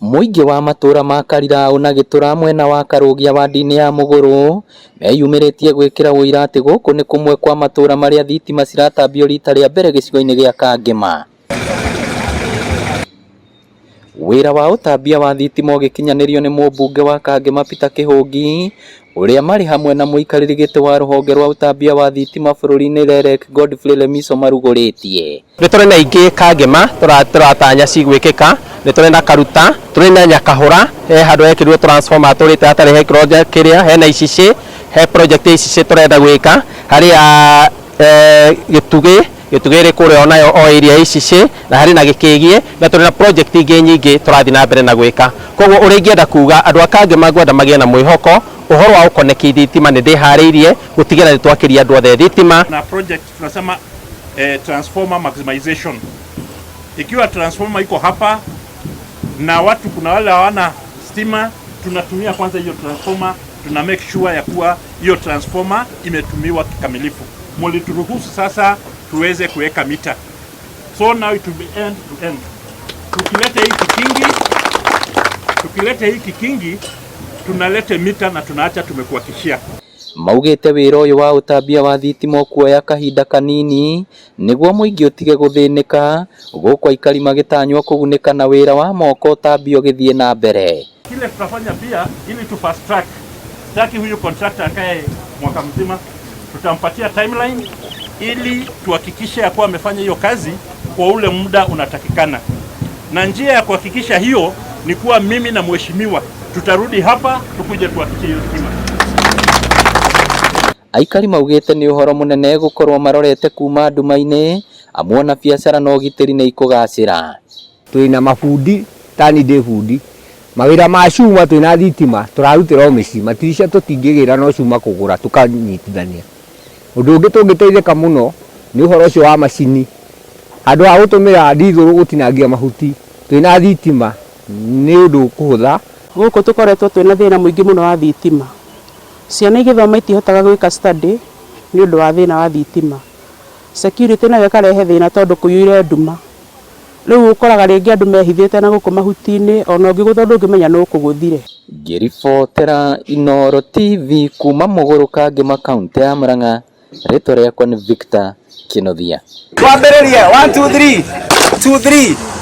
Mũingĩ wa matũra ma Kariraũ na Gĩtũra mwena wa Karũgia wadi-inĩ ya Mũgũrũ meyumĩrĩtie gwĩkĩra ũira atĩ gũkũ nĩ kũmwe kwa matũra marĩa thitima ciratambio rita rĩa mbere gĩcigo-inĩ gĩa Kangema. Wĩra wa ũtambia wa thitima ũgĩkinyanĩrio nĩ mũmbunge wa Kangema Peter Kĩhũngi ũrĩa marĩ hamwe na mũikarĩri gĩtĩ wa rũhonge rwa ũtambia wa thitima bũrũri-inĩ REREC Godfrey Lemiso marugũrĩtie. Nĩ tũrĩ na ingĩ Kangema tũratanya cigwĩkĩka, nĩ tũrĩ na Karuta, tũrĩ na Nyakahũra, he handũ hekĩrirwo transformer hatũrĩte hatarĩ hekĩrwo kĩrĩa, hena Icicĩ, he project ya Icicĩ tũrenda gwĩka, harĩ ya Gĩtugĩ, Gĩtugĩ ĩrĩ kũrĩa onayo o area ya Icicĩ, na harĩ na Gĩkĩgiĩ, na tũrĩ na project ingĩ nyingĩ tũrathiĩ na mbere na gwĩka. Koguo ũrĩa ingĩenda kuga, andũ a Kangema ngwenda magĩe na mwĩhoko, ũhoro wa gũconnect thitima nĩ ndĩharĩirie gũtigĩrĩra nĩ twakĩria andũ othe thitima. Na project tunasema transformer maximization. Ikiwa transformer iko hapa na watu kuna wale hawana stima, tunatumia kwanza hiyo transformer, tuna make sure ya kuwa hiyo transformer imetumiwa kikamilifu. Mulituruhusu sasa tuweze kuweka mita, so now it will be end to end. Tukileta hii kikingi tunalete mita na tunaacha tumekuhakikishia. Maugĩte wĩra ũyũ wa ũtambia wa thitima ũkuoya kahinda kanini nĩguo mũingĩ ũtige gũthĩnĩka gũkũ aikari magĩtanywo kũgunĩka na wĩra wa moko ũtambia ũgĩthiĩ na mbere. Kile tutafanya pia ili tu fast track, sitaki huyu contractor akae mwaka mzima, tutampatia timeline ili tuhakikishe ya kuwa amefanya hiyo kazi kwa ule muda unatakikana, na njia ya kuhakikisha hiyo ni kuwa mimi na mheshimiwa tutarudi hapa tukuje tuhakikishe hiyo stima. Aikari maugĩte nĩ ũhoro mũnene gũkorwo marorete kuma nduma-inĩ amu ona biacara na ũgitĩri nĩ ikũgacĩra. Twina mabundi tani ndĩ bundi mawĩra ma cuma, twina thitima tũrarutĩra o mĩciĩ, matirisha tũtingĩgĩra no cuma kũgũra tũkanyitithania. Ũndũ ũngĩ tũngĩteithĩka mũno nĩ ũhoro ũcio wa macini, handũ ha gũtũmĩra ndithũrũ gũtinangia mahuti, twĩna thitima nĩ ũndũ ũkũhũtha. Gũkũ tũkoretwo twĩna thĩna mũingĩ mũno wa thitima. Ciana igĩthoma itihotaga gwĩka study nĩ ũndũ wa thĩna wa thitima. Security nayo ĩkarehe thĩna tondũ kũiyũire nduma. Rĩu ũkoraga rĩngĩ andũ mehithĩte na gũkũ mahuti-inĩ, ona ũngĩgũthwo ndũngĩmenya nũ ũkũgũthire. Ngĩribotera Inooro TV kuma Mũgũrũ Kangema kaũntĩ ya Murang'a, rĩtwa rĩakwa nĩ Victor Kĩnuthia. Twambĩrĩrie 1 2 3 2 3.